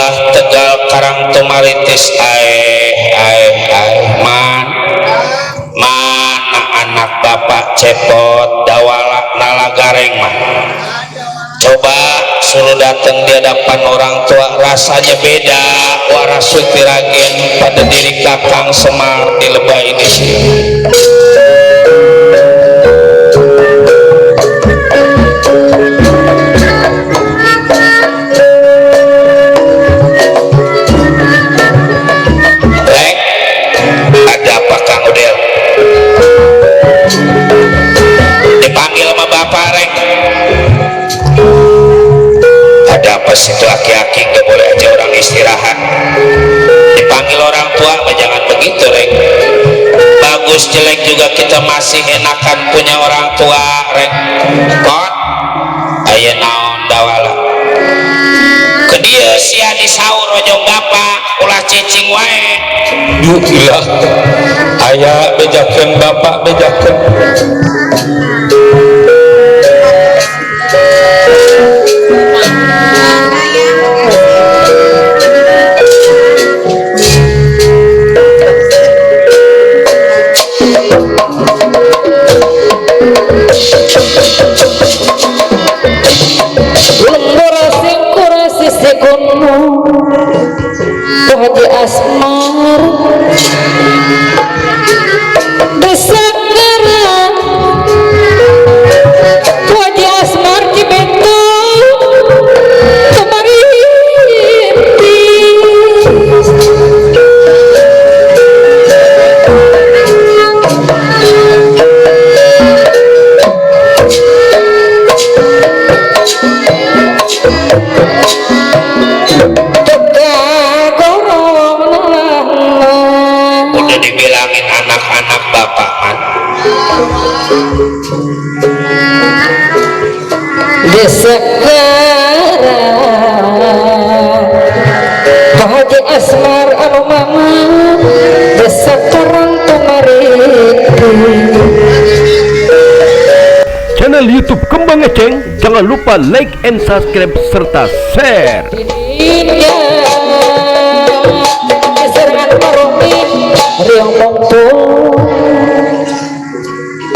Abah Tegal Karang Tumaritis mana anak bapak cepot dawala nalagareng mah coba suruh datang di hadapan orang tua rasanya beda warasul tiragen pada diri Kakang Semar di lebah ini sih. Ada apa Kang Udel? Dipanggil sama bapak rek. Ada apa sih itu aki-aki nggak boleh aja orang istirahat? Dipanggil orang tua, jangan begitu rek. Bagus jelek juga kita masih enakan punya orang tua rek. Kot, aya naon dawala. Ke dia sia disaur ojong bapak, ulah cicing wae. Yuk gila, aya bejakeun bapak bejakeun. Haji Asmar besakara Haji Asmar Cibeto kemarin udah dibilangin anak-anak bapak man besakara Haji Asmar anu mama besakarang tumariti. Channel YouTube Kembang Eceng, jangan lupa like and subscribe serta share.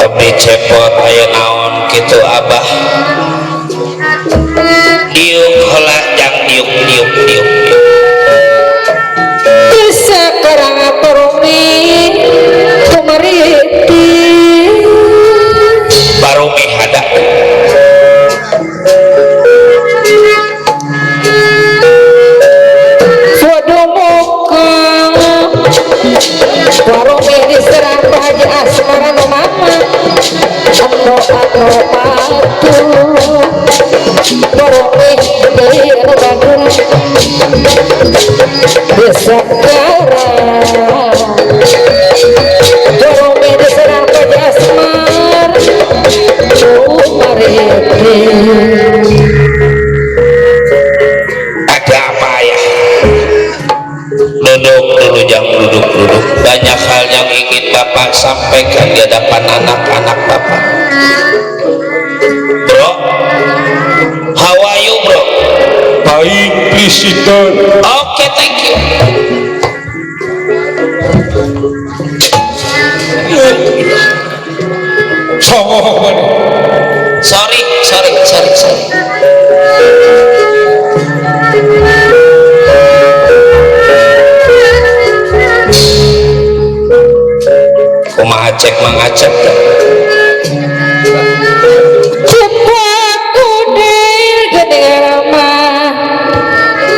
tapi cepot aya naon gitu abah diuk heula jang diuk sekarang perumi kumariti barumi hada suatu muka warumi diserang Haji Asmar anu mama anu matu warumi di anu Bandung besakara warumi diserang Haji Asmar tumariti. ada apa ya duduk dulu jang duduk banyak hal yang ingin bapak sampaikan di hadapan anak-anak bapak. Bro, how are you bro? Baik, please sit down. Okay, thank you. Sorry. Kumaha cek mangacek cepat kudir gede ramah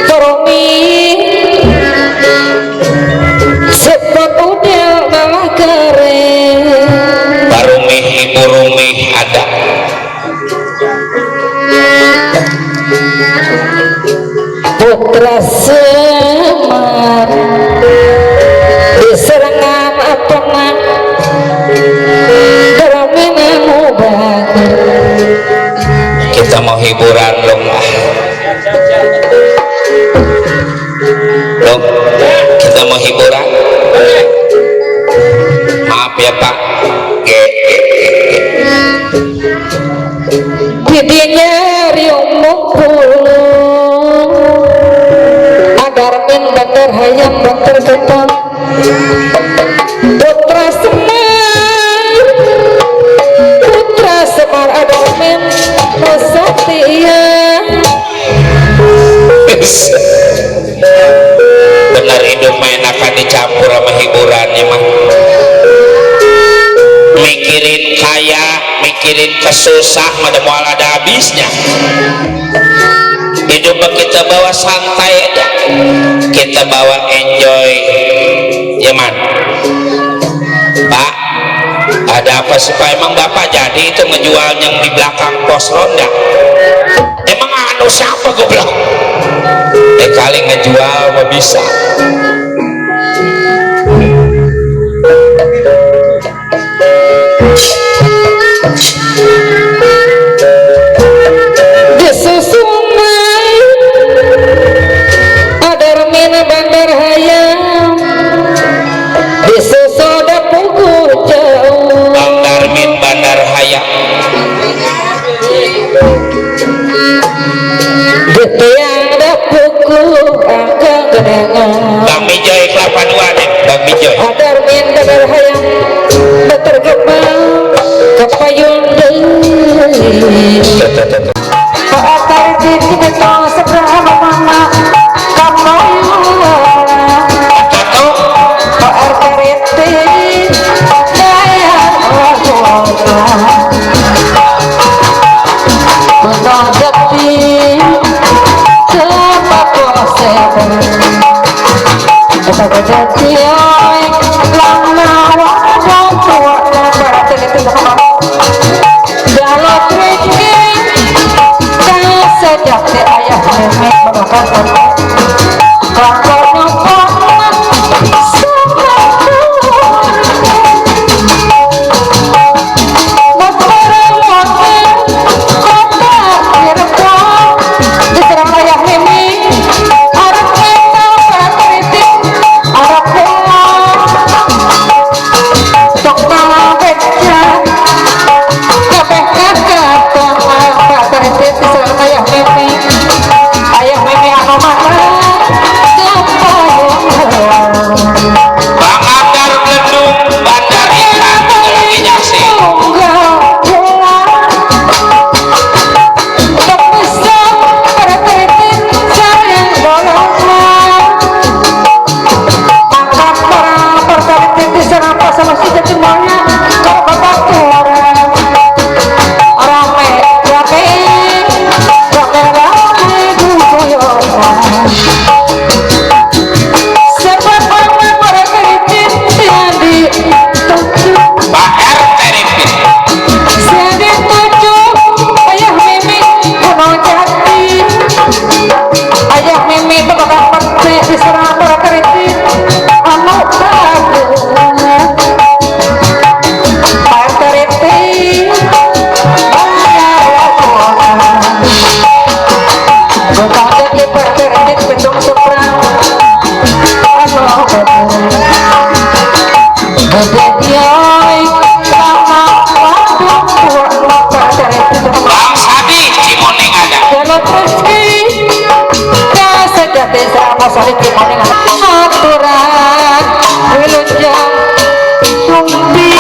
perumi cepat udah malah keren barumih ibu rumih ada putra Semar diserangan apa nak kita mau hiburan dong kita mau hiburan maaf ya pak didinya riung mukul bandar hayam banter getong putra semar adomen Nusatria benar hidup main akan dicampur sama hiburannya mah mikirin kaya mikirin kesusah ada mual ada habisnya hidup kita bawa santai aja kita bawa enjoy ya man Pak ada apa sih Pak emang Bapak jadi itu ngejual yang di belakang pos ronda emang anu siapa goblok kali ngejual mah bisa disusumai adarmina bandar hayam disusoda pugu jauh Bang Darmin bandar hayam gitu yang ada pugu angka gedengan Bang Mijoy kelapa dua deh Bang Mijoy adarmin bandar hayam tergembang kepayun deui Pakai titi betong seberapa mama kamu pakai titi daya menghadapi kepakosan kita berjanji lama waktu tua pada titi dalam rezeki sejak si ayah nenek mengatakan kalau nyopong aturan wilujeng sumbi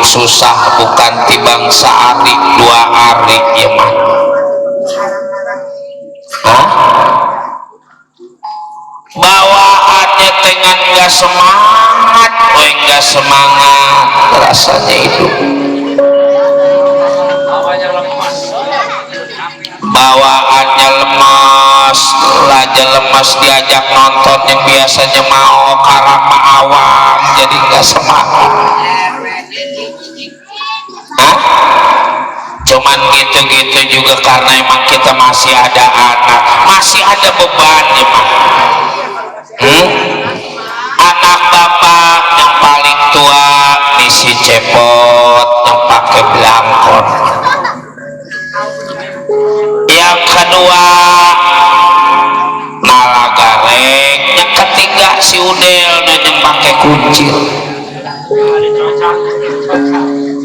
susah bukan tibang sehari dua hari ya mah. Hah? Bawaannya dengan gak semangat, gak semangat rasanya hidup. Bawaannya lemas, raja lemas diajak nonton yang biasanya mau karama awam jadi gak semangat. Hah? Cuman gitu-gitu juga karena emang kita masih ada anak, masih ada beban ya Pak. Anak bapak yang paling tua misi cepot yang pakai belangkon, yang kedua nalagareng, yang ketiga si Udel yang pakai kuncir.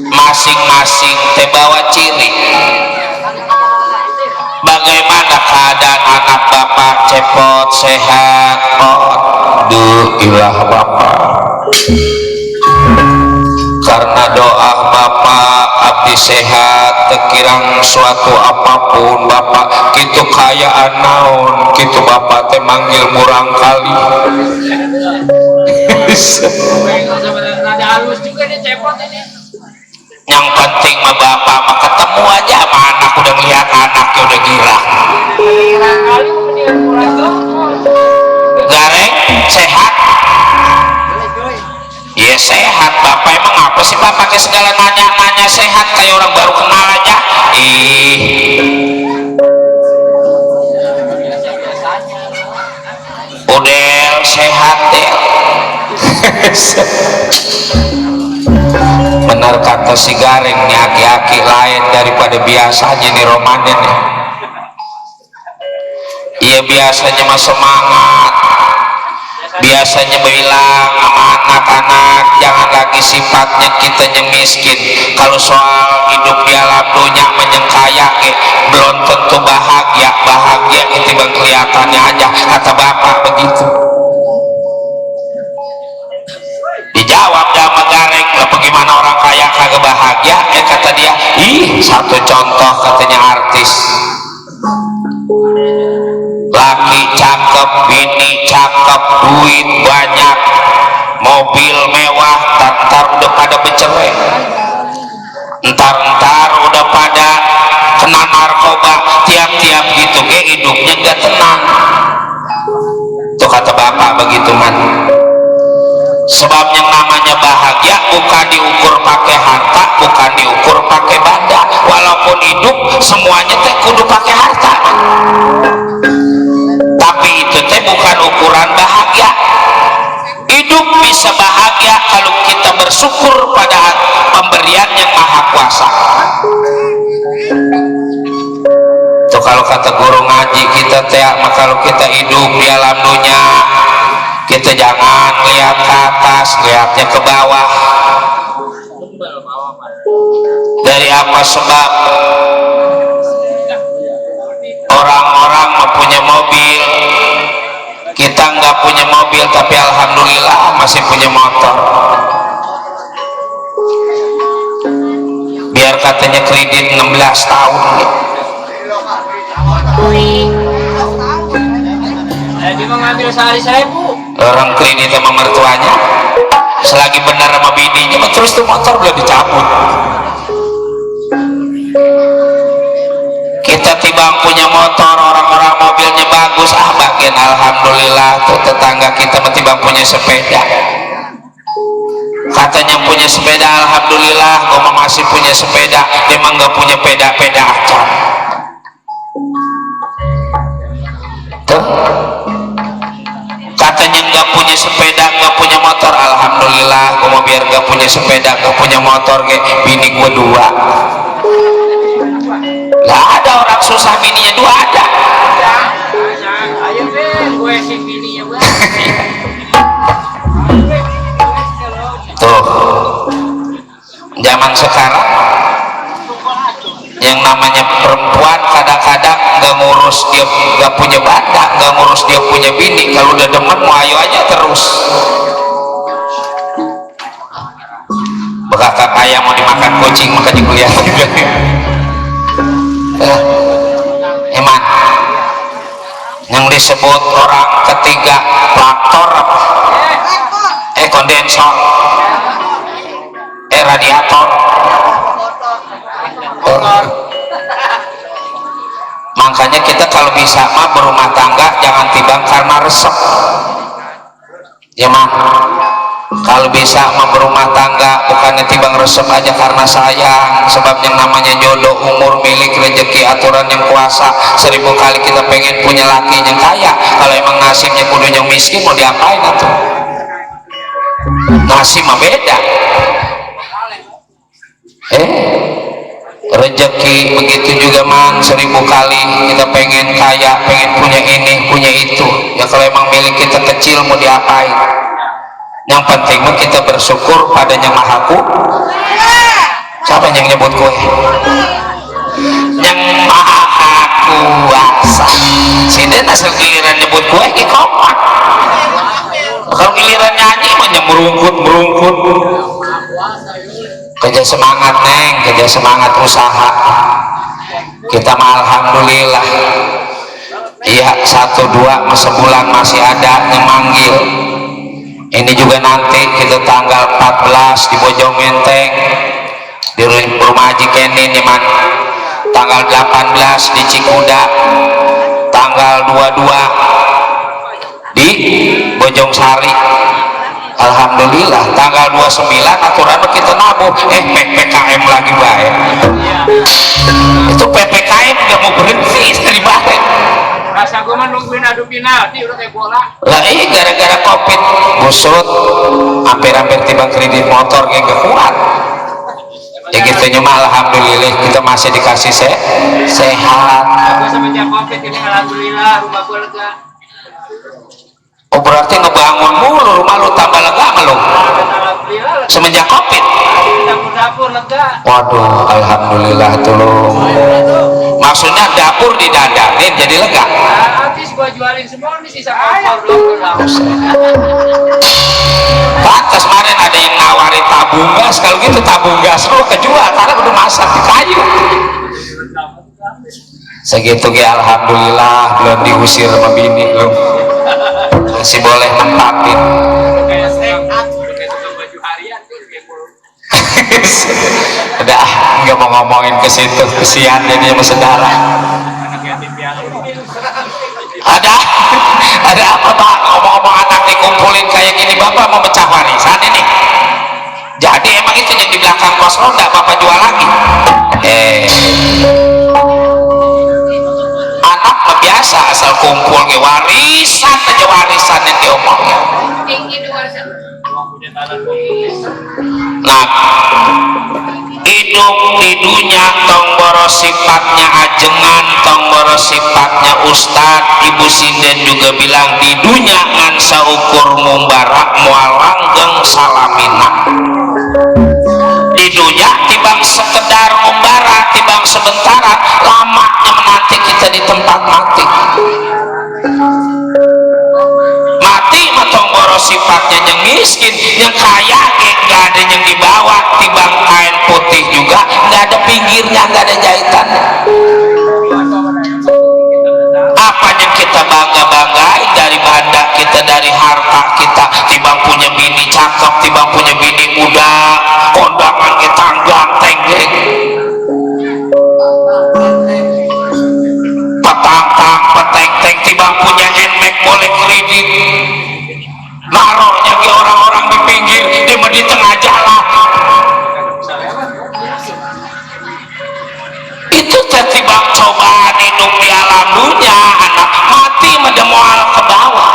Masing-masing teh bawa ciri. Bagaimana keadaan anak bapak cepot sehat? Oh, ilah bapak. Karena doa bapak abdi sehat tekirang suatu apapun bapak kitu kayaan naon kitu bapak teh manggil murang kali. Yang penting mah bapak mah ketemu aja sama anak, udah ngeliat anaknya udah gila. Gareng sehat? Ya sehat bapak, emang apa sih bapak pakai segala nanya-nanya sehat kayak orang baru kenal aja. Udel sehat deh. Benar kata si Gareng nih, aki-aki lain daripada biasanya nih romannya nih. Iya biasanya mah semangat, biasanya bilang sama anak-anak jangan lagi sifatnya kita yang miskin. Kalau soal hidup di alam dunia menyengkaya belum tentu bahagia, bahagia itu bang kelihatannya aja, kata bapak begitu. Dijawab sama Gareng, lah bagaimana orang kaya kagak bahagia? Kata dia, satu contoh katanya artis, laki cakep, bini cakep, duit banyak, mobil mewah, ntar udah pada bercerai, ntar udah pada kena narkoba, tiap-tiap gitu hidupnya gak tenang. Tuh kata bapak begitu man. Sebab yang namanya bahagia bukan diukur pakai harta, bukan diukur pakai benda. Walaupun hidup semuanya teh kudu pakai harta, tapi itu teh bukan ukuran bahagia. Hidup bisa bahagia kalau kita bersyukur pada pemberian yang maha kuasa. Tuh kalau kata guru ngaji kita teh, kalau kita hidup di alam dunia kita jangan lihat ke atas, lihatnya ke bawah. Dari apa sebab orang-orang mempunyai mobil, kita nggak punya mobil tapi alhamdulillah masih punya motor. Biar katanya kredit 16 tahun. Jadi mengambil sehari 1.000. Orang kredit sama mertuanya, selagi benar sama bininya terus tuh motor udah dicabut. Kita tibang punya motor, orang-orang mobilnya bagus, bagian alhamdulillah. Tuh tetangga kita tibang punya sepeda, katanya punya sepeda, alhamdulillah. Gua masih punya sepeda, dia mah nggak punya peda-peda acan. Tuh katanya nggak punya sepeda, nggak punya motor, alhamdulillah. Gue mau biar nggak punya sepeda, nggak punya motor, bini gue 2. Nggak ada orang susah bininya 2 ada. Ayo gue sih bininya Tuh zaman sekarang yang namanya perempuan kadang-kadang nggak ngurus dia nggak punya banda, nggak ngurus dia punya bini, kalau udah demen mau ayo aja terus. bekakak ayam mau dimakan kucing makanya kuliah iman yang disebut orang ketiga traktor apa kondensor radiator makanya kita kalau bisa mah berumah tangga jangan timbang karena resep ya mah kalau bisa mah berumah tangga bukannya timbang resep aja karena sayang sebab yang namanya jodoh umur milik rezeki aturan yang kuasa 1000 kali kita pengen punya laki yang kaya kalau emang nasibnya kudu yang miskin mau diapain atuh nasib mah beda rezeki begitu juga man 1000 kali kita pengen kaya pengen punya ini punya itu ya kalau emang milik kita kecil mau diapain yang penting mah kita bersyukur pada yang maha siapa yang nyebut kue yang maha kuasa sini asal giliran nyebut kue kompak kalau giliran nyanyi mah merungkut kerja semangat neng kerja semangat usaha kita mah alhamdulillah iya 1-2 sebulan masih ada yang manggil ini juga nanti kita tanggal 14 di Bojong Menteng di rumah Haji Kenin Iman tanggal 18 di Cikuda tanggal 22 di Bojong Sari alhamdulillah tanggal 29 aturan kita nabuh PPKM lagi baik itu PPKM gak mau berhenti dari baik rasa gue mah nungguin adu penalti udah kayak bola lah gara-gara covid busut hampir-hampir timbang kredit motor kayak gak kuat ya gitu nyuma alhamdulillah kita masih dikasih sehat gue semenjak covid ini alhamdulillah rumah gue lega oh berarti ngebangun mulu rumah lu tambah lega sama lu alhamdulillah semenjak covid dapur lega waduh alhamdulillah tuh lu maksudnya dapur didadarin jadi lega habis gua jualin semua nih sisa kompor belum pantas kemarin ada yang nawarin tabung gas kalau gitu tabung gas lu kejual karena udah masak di kayu segitu ya alhamdulillah belum diusir sama bini lu masih boleh nempatin kayak sehat kayak tukang baju harian tuh udah nggak mau ngomongin ke situ kesian jadi sama saudara ada apa pak ngomong-ngomong anak dikumpulin kayak gini bapak mau pecah warisan ini jadi emang itu yang di belakang kos ronda bapak jual lagi anak mah biasa asal kumpul ke warisan aja warisan yang diomongin nah hidup di dunia tong boros sifatnya ajengan tong boros sifatnya ustad ibu sinden juga bilang di dunia ngan saukur mumbarak mual langgeng salamina di dunia tibang sekedar mumbara tibang sementara lamanya menanti kita di tempat mati matong boros sifatnya yang miskin yang kaya nggak ada yang dibawa tibang kain putih juga nggak ada pinggirnya nggak ada jahitan apa yang kita bangga-banggain dari banda kita dari harta kita tibang punya bini cakep tibang punya bini muda kondangan kita ganteng petang-tang peteng-teng tibang punya enmek boleh kredit narohnya ke orang-orang di pinggir dia di tengah jalan itu tibang cobaan hidup di alam dunia anak mati medemual ke bawah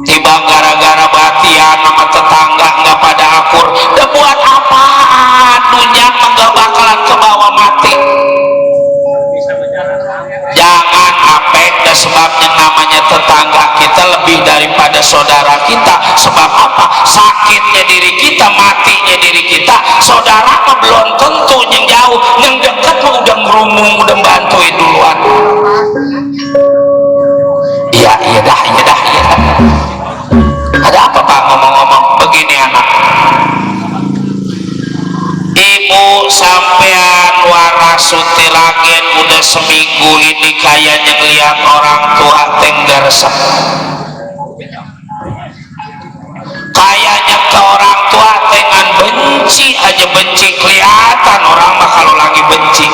tibang gara-gara batian sama tetangga nggak pada akur udah buat apaan dunia nggak bakalan ke bawah mati jangan apek dan sebabnya namanya tetangga kita lebih daripada saudara kita sebab apa sakitnya diri kita matinya diri kita saudara mah belum tentu yang jauh yang dekat mah udah merumung udah bantuin duluan iya dah ada apa pak ngomong-ngomong begini ibu sampean Warasuti Ragen udah seminggu ini kayaknya ngeliat orang tua tenggar resep, kayaknya ke orang tua dengan benci aja, benci kelihatan orang mah kalau lagi benci.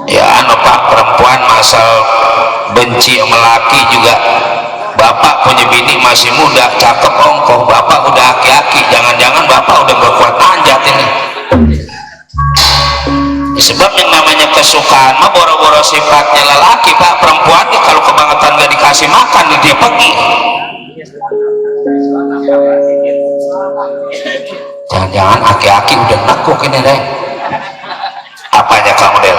Ya anu Pak, perempuan masal benci sama laki juga. Bapak punya bini masih muda, cakep, ongkoh, bapak udah aki-aki, jangan-jangan bapak udah berkuat manjat ini. Sebab yang namanya kesukaan mah boro-boro sifatnya lelaki Pak. Perempuan nih kalau kebangetan gak dikasih makan nih dia pergi. Jangan-jangan aki-aki udah nekuk ini deh. Apanya kamu Del?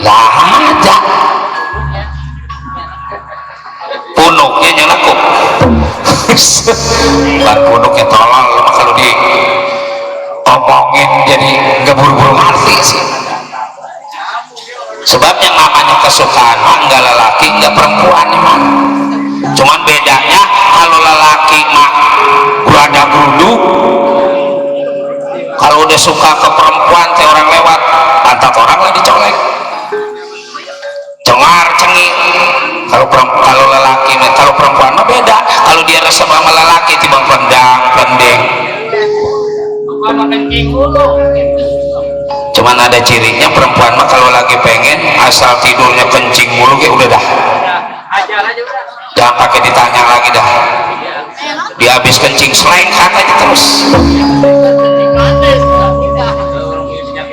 Lah aja punuknya nyelakuk. Bukan punuknya tolol, kalau di omongin jadi nggak buru-buru ngerti sih. Sebab yang namanya kesukaan mah nggak lelaki nggak perempuan emang, cuman bedanya kalau lelaki mah berada geruduk, kalau udah suka ke perempuan teh orang lewat pantat orang lah dicolek cengar cenging. Kalau lelaki, kalau perempuan mah beda, kalau dia resep sama lelaki tiba pendang pendeng. Cuman ada cirinya perempuan mah kalau lagi pengen asal tidurnya kencing mulu kayak udah dah, jangan pakai ditanya lagi dah, dia habis kencing selengkang aja terus.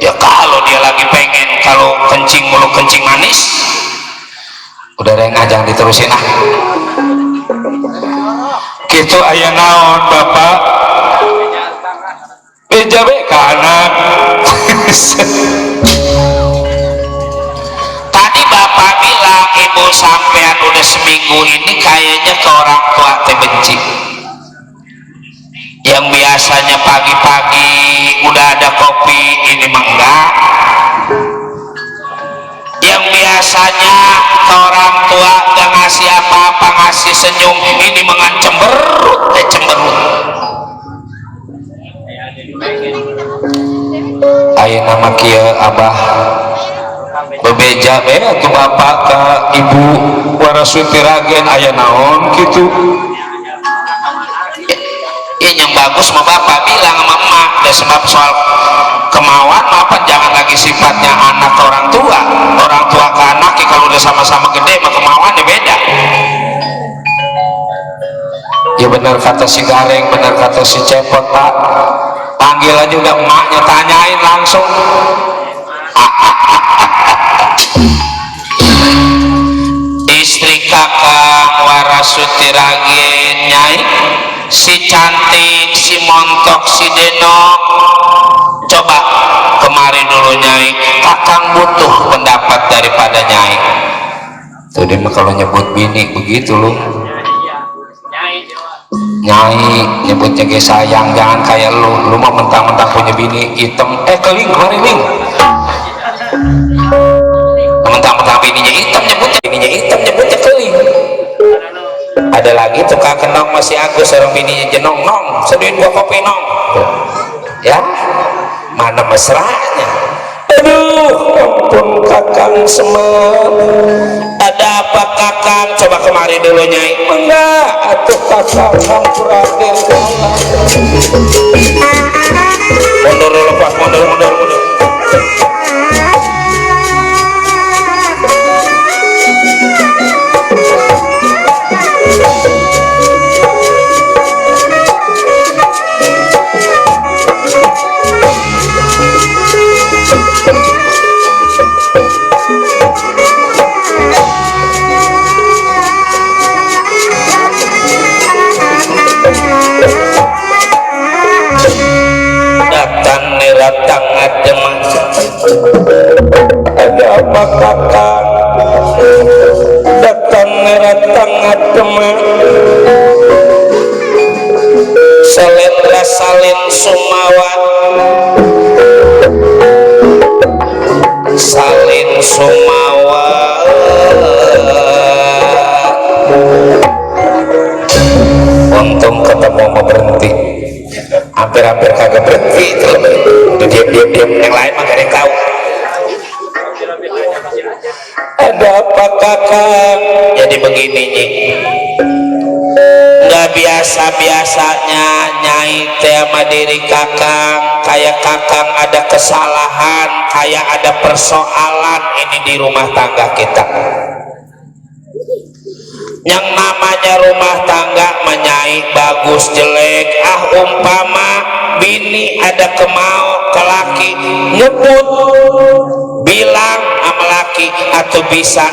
Ya kalau dia lagi pengen kalau kencing mulu kencing manis udah reng ajang diterusin ah gitu. Aya naon bapak beja ka anak. Tadi bapak bilang ibu sampean udah seminggu ini kayaknya ke orang tua teh benci. Yang biasanya pagi-pagi udah ada kopi ini mah enggak, yang biasanya ke orang tua gak ngasih apa-apa, ngasih senyum, ini mengan cemberut cemberut. Ayo nama kia abah bebeja tuh bapak ke ibu Warasuti Ragen aya naon gitu ya, yang bagus mah bapak bilang sama emak dan sebab soal kemauan apa jangan lagi sifatnya anak ke orang tua ke anak ya, kalau udah sama-sama gede mah kemauannya beda. Ya benar kata si Gareng, benar kata si Cepot Pak, panggil aja udah emaknya tanyain langsung. Istri kakak Warasuti Ragen Nyai, si cantik, si montok, si denok, coba kemari dulu Nyai, kakang butuh pendapat daripada Nyai. Tuh dia mah kalau nyebut bini begitu loh. Nyai nyebutnya kayak sayang, jangan kayak lu mah mentang-mentang punya bini hitam, keling kemari ling, mentang-mentang bininya hitam nyebutnya keling. Ada lagi tuh kakek nong masih Agus orang bininya jenong nong seduin gua kopi nong ya, mana mesranya. Aduh ampun kakang semua, ada apa kakang, coba kemari dulu Nyai. Enggak atuh kakang hampuraden mundur dulu Pak, mundur. Datang adem ada apa kakak, datang adem salendra salin sumawa, salin sumawa untung ketemu mau berhenti. hampir-hampir kagak berhenti itu udah diam yang lain mah gak ada yang tahu. Ada apa kakak? Jadi begini Nyi, nggak biasa-biasanya Nyai teh sama diri kakang kayak kakang ada kesalahan, kayak ada persoalan ini di rumah tangga kita. Yang namanya rumah tangga menyai bagus jelek, umpama bini ada kemau ke laki nyebut bilang sama laki atau bisa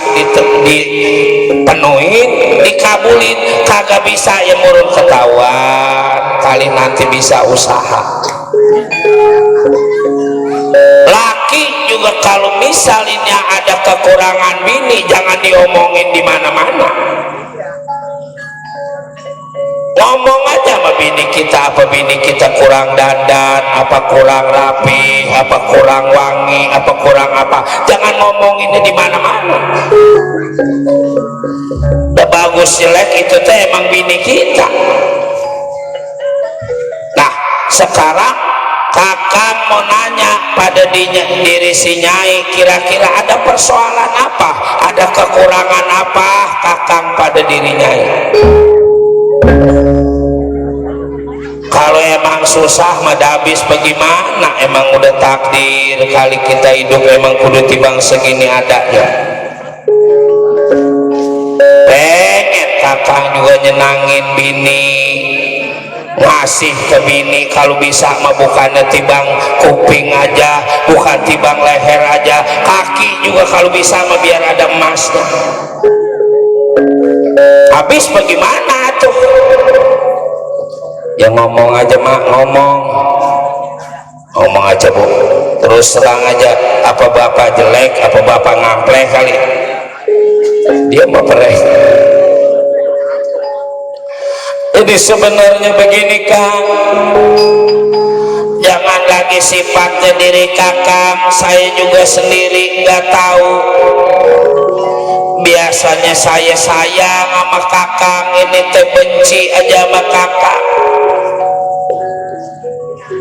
dipenuhin dikabulin, kagak bisa ya murun ketahuan, kali nanti bisa usaha. Laki juga kalau misalnya ada kekurangan bini jangan diomongin di mana-mana, ngomong aja sama bini kita, apa bini kita kurang dandan, apa kurang rapi, apa kurang wangi, apa kurang apa, jangan ngomonginnya di mana-mana. Udah bagus jelek itu teh emang bini kita. Nah sekarang kakak mau nanya pada diri si Nyai, kira-kira ada persoalan apa, ada kekurangan apa kakang pada diri Nyai? Kalau emang susah mah habis bagaimana, emang udah takdir kali kita hidup emang kudu tibang segini adanya. Pengen kakang juga nyenangin bini, ngasih ke bini, kalau bisa mah bukannya tibang kuping aja, bukan tibang leher aja, kaki juga kalau bisa mah biar ada emasnya. Habis bagaimana tuh? Ya ngomong aja mak, ngomong aja bu, terus terang aja, apa bapak jelek, apa bapak ngampleh kali, dia mau pereh. Jadi sebenarnya begini Kang, jangan lagi sifatnya diri kakang, saya juga sendiri nggak tahu. Biasanya saya sayang sama kakang, ini teh benci aja sama kakang.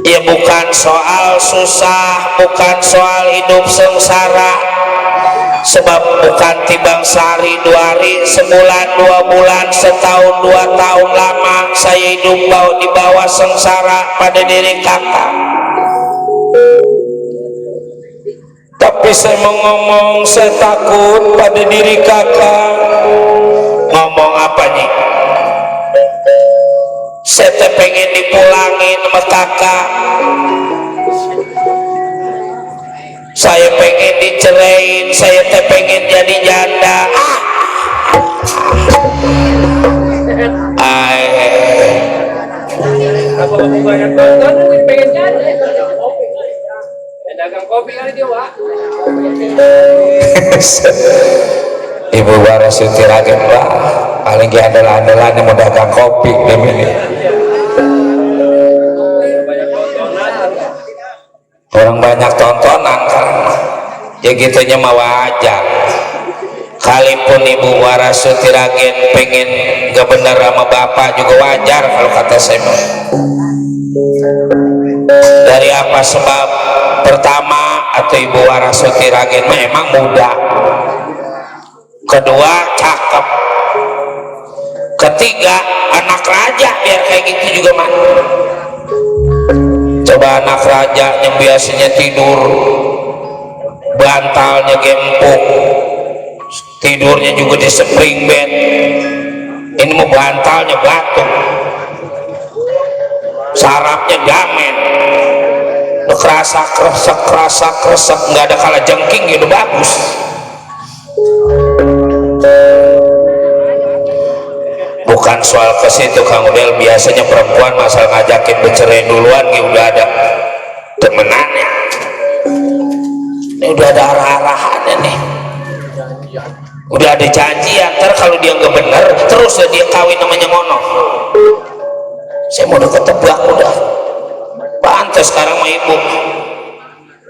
Ya bukan soal susah, bukan soal hidup sengsara, sebab bukan tibang sehari dua hari, sebulan dua bulan, setahun dua tahun lama saya hidup di bawah sengsara pada diri kakak. Tapi saya mau ngomong, saya takut pada diri kakak. Ngomong apa nih? Saya teh pengen dipulangin sama kakak, saya pengen diceraiin, saya teh pengen jadi janda. Banyak tonton pengen janda, dagang kopi kali dia Wak. Ibu Warasuti Ragen Mbak paling gak andalan yang mau dagang kopi ini. Orang banyak tontonan kan, ya gitunya mah wajar. Kalipun Ibu Warasuti Ragen pengen gak bener sama bapak juga wajar kalau kata saya. Dari apa sebab? Pertama, atau Ibu Warasuti Ragen memang muda, kedua cakep, ketiga anak raja, biar kayak gitu juga mah. Coba anak raja yang biasanya tidur bantalnya gempuk, tidurnya juga di spring bed, ini mau bantalnya batu, sarapnya damen, kerasa kresek, nggak ada kala jengking, gitu bagus. Bukan soal ke situ Kang Udel, biasanya perempuan masal ngajakin bercerai duluan gitu udah ada temenannya, ini udah ada arah-arahannya nih, udah ada janjian. Ntar kalau dia nggak bener terus dia kawin namanya ngono, saya mau udah ketebak udah. Pantes sekarang mah ibu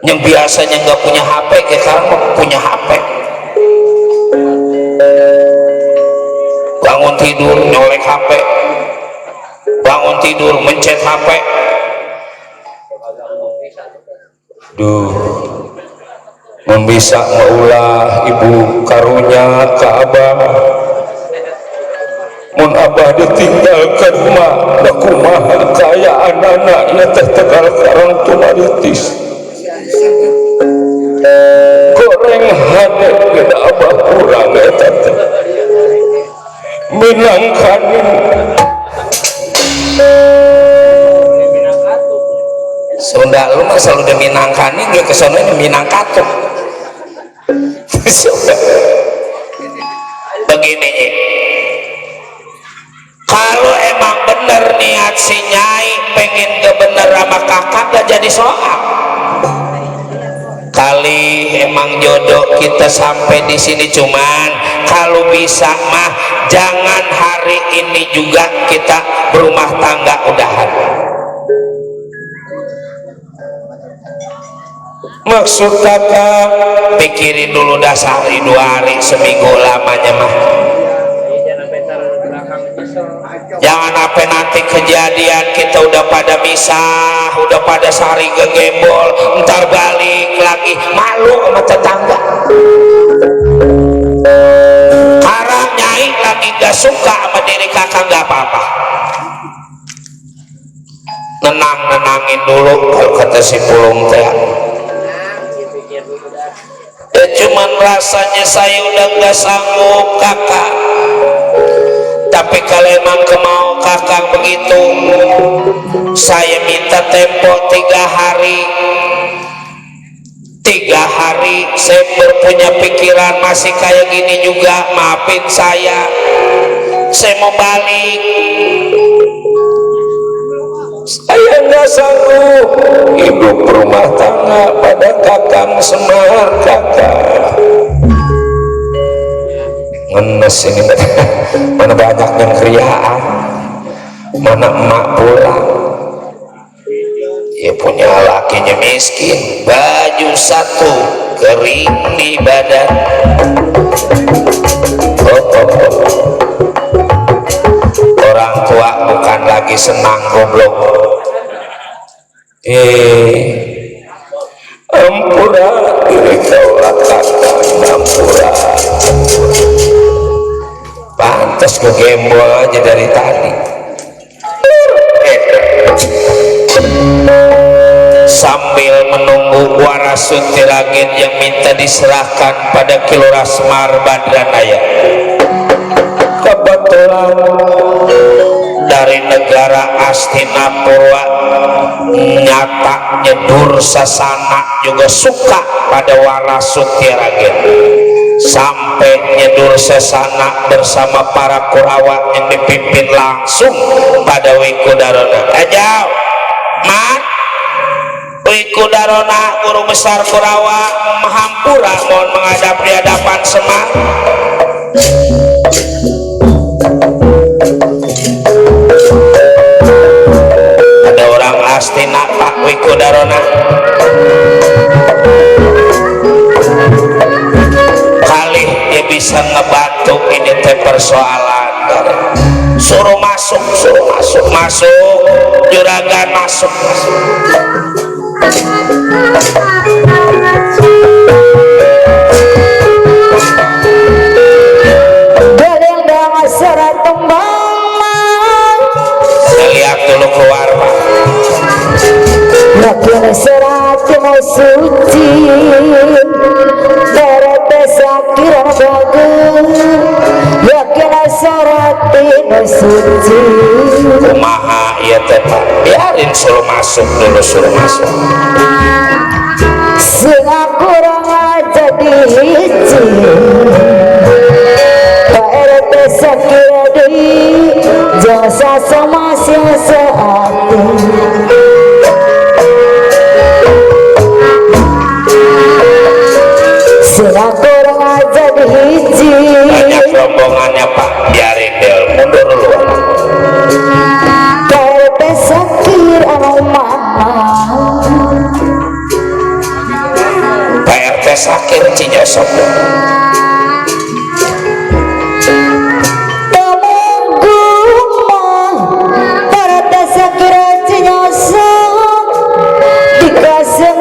yang biasanya nggak punya HP kayak sekarang mah punya HP, bangun tidur nyolek HP, bangun tidur mencet HP, duh mun bisa maulah ibu karunya ka abah, mun abah ditinggalkan mak da kumaha kaayaan anaknya teh tegal karang tumaritis goreng hade geda abah kurang eta teh minangkanin Sunda lu mah selalu udah minangkanin gue kesana ini minangkatuh. Sudah begini, kalau emang bener niat si Nyai pengen kebener sama kakak gak jadi soal. Kali emang jodoh kita sampai di sini, cuman kalau bisa mah jangan hari ini juga kita berumah tangga udahan. Maksud kakak pikirin dulu dah sehari 2 hari seminggu lamanya mah, jangan sampai nanti kejadian kita udah pada misah, udah pada sehari gegembol, ntar balik lagi malu sama tetangga. Karena Nyai lagi gak suka sama diri kakak gak apa-apa, nenangin dulu kalau kata si Pulung teh. Ya cuman rasanya saya udah gak sanggup kakak, tapi kalau emang kemau kakak begitu, saya minta tempo 3 hari. 3 hari saya berpunya pikiran masih kayak gini juga, maafin saya mau balik. Saya nggak sanggup hidup rumah tangga pada kakang Semar kakak. Ngenes ini mana banyak yang kriaan, mana emak pulang, ya punya lakinya miskin, baju 1 kering di badan. Orang tua bukan lagi senang goblok. Ampura diri kaulah kakak, ampura. Pantas ke gembol aja dari tadi. Sambil menunggu Warasut Tiragin yang minta diserahkan pada Kilora Semar Badranaya, kebetulan dari negara Astinapura nyata nyedur sasana juga suka pada Warasut Tiragin, sampai nyedur sasana bersama para Kurawa yang dipimpin langsung pada Wikudarona. Ajau mat Wikudarona, guru besar Kurawa Mahampura, mohon menghadap di hadapan Semar. Ada orang Astina Pak Wikudarona. Kali dia bisa ngebantu ini teh persoalan. Suruh masuk juragan masuk. Gelendang serat tembang, Saya lihat dulu keluar Pak. makin serat mau suci, berete sakira bagus, yakin serat mau suci. Kumaha ya teh Pak, biarin suruh masuk dulu, suruh masuk. Singa kurang aja dihiji, Pak RT sakira deui, jasa sama siasati. Singa kurang aja dihiji, Banyak rombongannya Pak, biarin Del, mundur dulu. Pak RT sakir anu mama. PRT sakit Cinyosok. Para tasakira cinyosok dikasih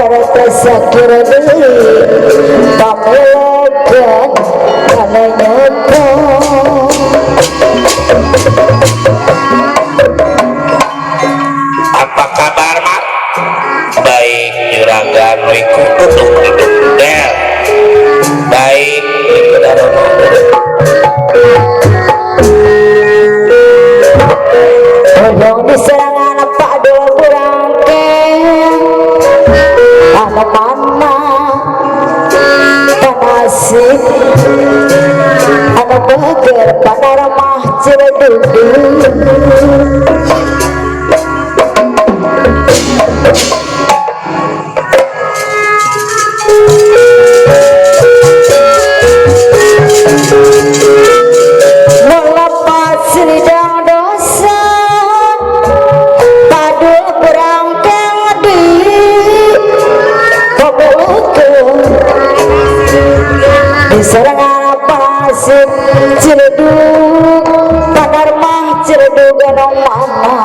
sakira deui pamelokeun kana nyoto apa kabar Mak? Baik juragan wiku duduk del baik darono Oyong diserangan Pak Dul Burangkeng anu mana panasih anu beger panorama Ciledug melepas lidang dosa Padul Burangkeng di pabulukeun diserangan pasir Ciledug panorama Ciledug anu mana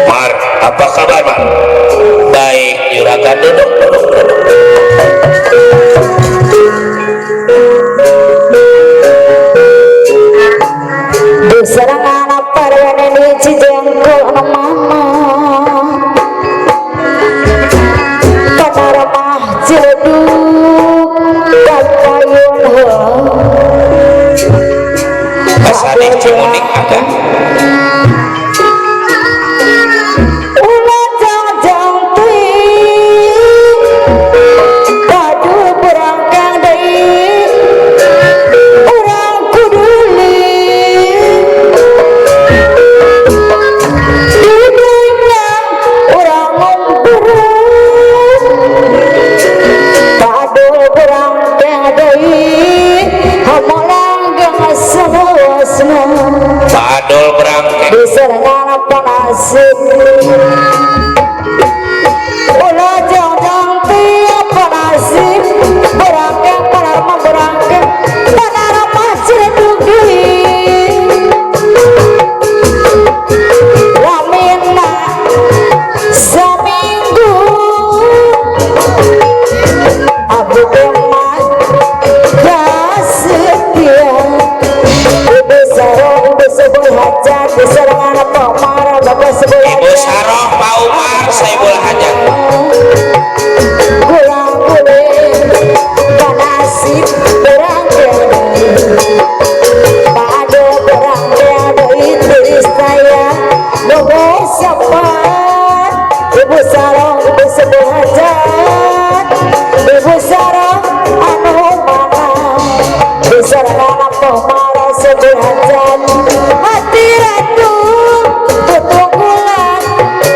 Mar apa kabar Mar? Baik juragan duduk diserangan parwane di Cijengkol anu mama panorama Ciledug kapayun pasane cimuning agak ulah jang-jang teuing Padul Burangkeng deui urang kudu didunya urang ngumpul Padul Burangkeng deui hamolang geus Padul Burangkeng diserangan panasih ulah jang-jang teuing panasih Burangkeng panorama Burangkeng panorama Ciledug deui lamina saminggu abdi emas kasetia ibu sarong ibu sebuah hajat diserangan pamara bapak sebuah Ibu Saroh Pak Umar Saibul Hajat gula-gule panasih Burangkeng Padul Burangkeng deui tiris saya nuhun sapat ibu sarong ibu sebuah hajat ibu sarong anu mana diserangan pamara sebuah hajat hati ratu tutunggulan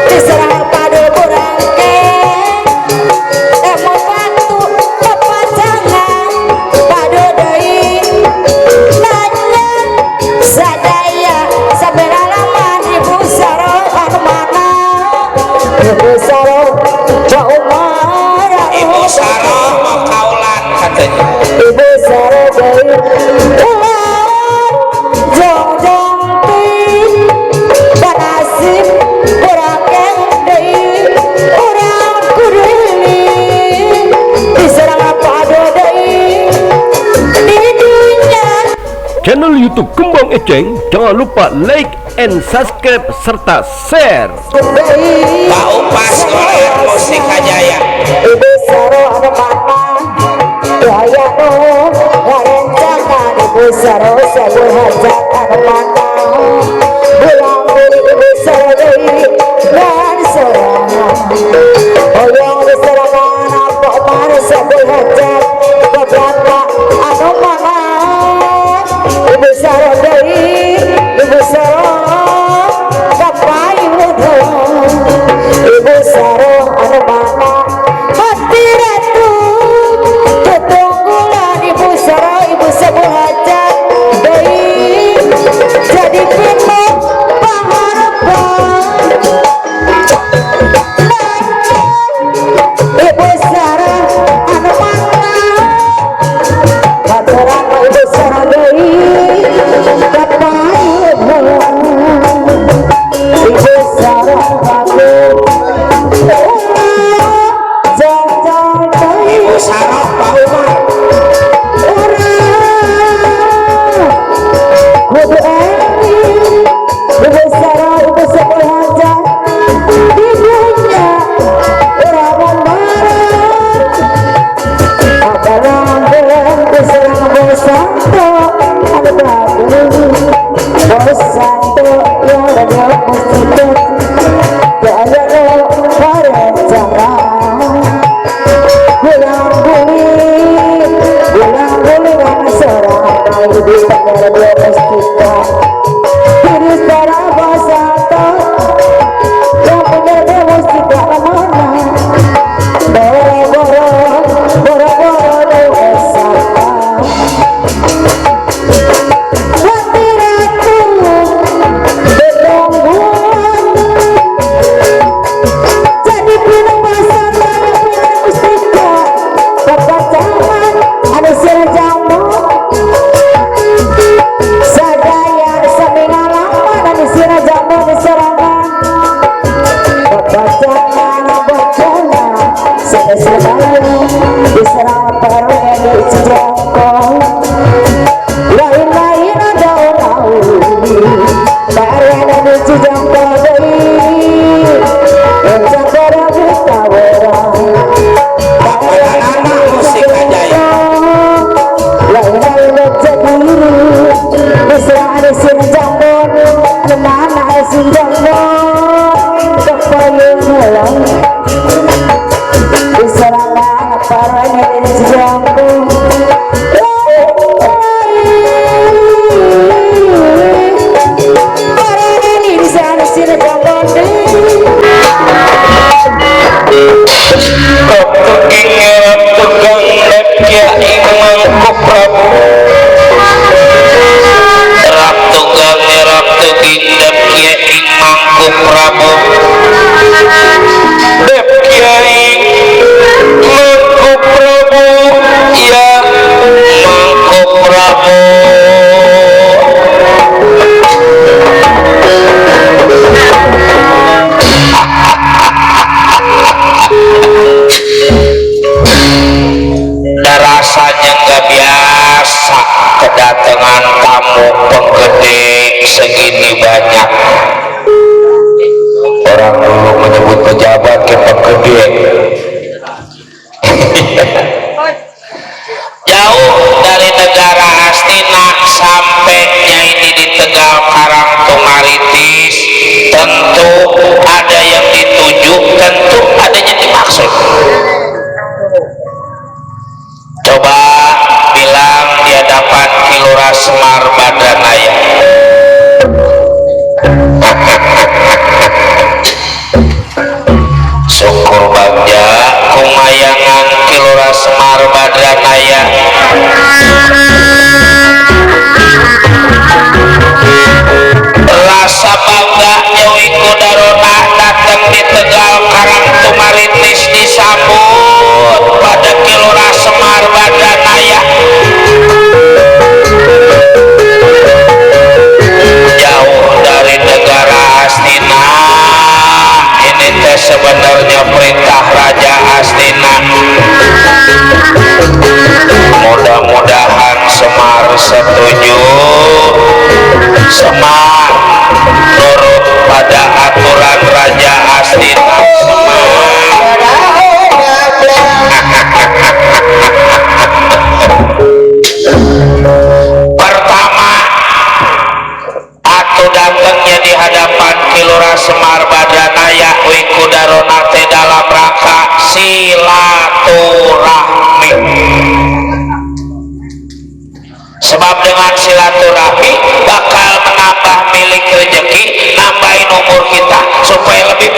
diserangan Padul Burangkeng emang batu pepacangan Padul deui nanya sadaya sabelalaman ibu sarong anu mana ibu sarong Pak Umar Ibu Saroh mau kaulan katanya ibu sarong deui ulah jong-jong teuing panasih Burangkeng deui urang kudu leuwih diserangan Padul deui di dunya Channel YouTube Kembang Eceng, jangan lupa like and subscribe serta share. deui Pak Upas Goler Musik Hajaya ibu sarong anu mana daya nu ngarencangan ibu sarong sebuah hajat anu mana bulang-buling ibu sarong deui dan sorangan oyong diserangan apa Umar sebuah hajat beberapa anu mana ibu sarong deui ibu sarong kapayun ibu sarong anu mana hati ratu tutunggulan ibu sarong ibu sebuah hajat deui jadi firman Rasanya nggak biasa kedatangan tamu penggede segini banyak. Orang dulu menyebut pejabat ke penggede. Jauh dari negara Astina sampainya ini di Tegal Karang Tumaritis, tentu ada yang dituju, tentu ada yang dimaksud. Coba bilang di hadapan Kilura Semar Badranaya. Syukur bagja kumayangan Kilura Semar Badranaya. Rasa bangga Dewi Kudarona datang di Tegal Karang Tumaritis disambut pada Kilura Semar Badranaya. Jauh dari negara Astina, ini teh sebenarnya perintah Raja Astina. Mudah-mudahan Semar setuju, Semar nurut pada aturan Raja Astina. Pertama, atuh datangnya di hadapan Kilura Semar Badranaya Wikudarona teh dalam rangka silaturahmi. Sebab dengan silaturahmi bakal menambah milik rezeki, nambahin umur kita supaya lebih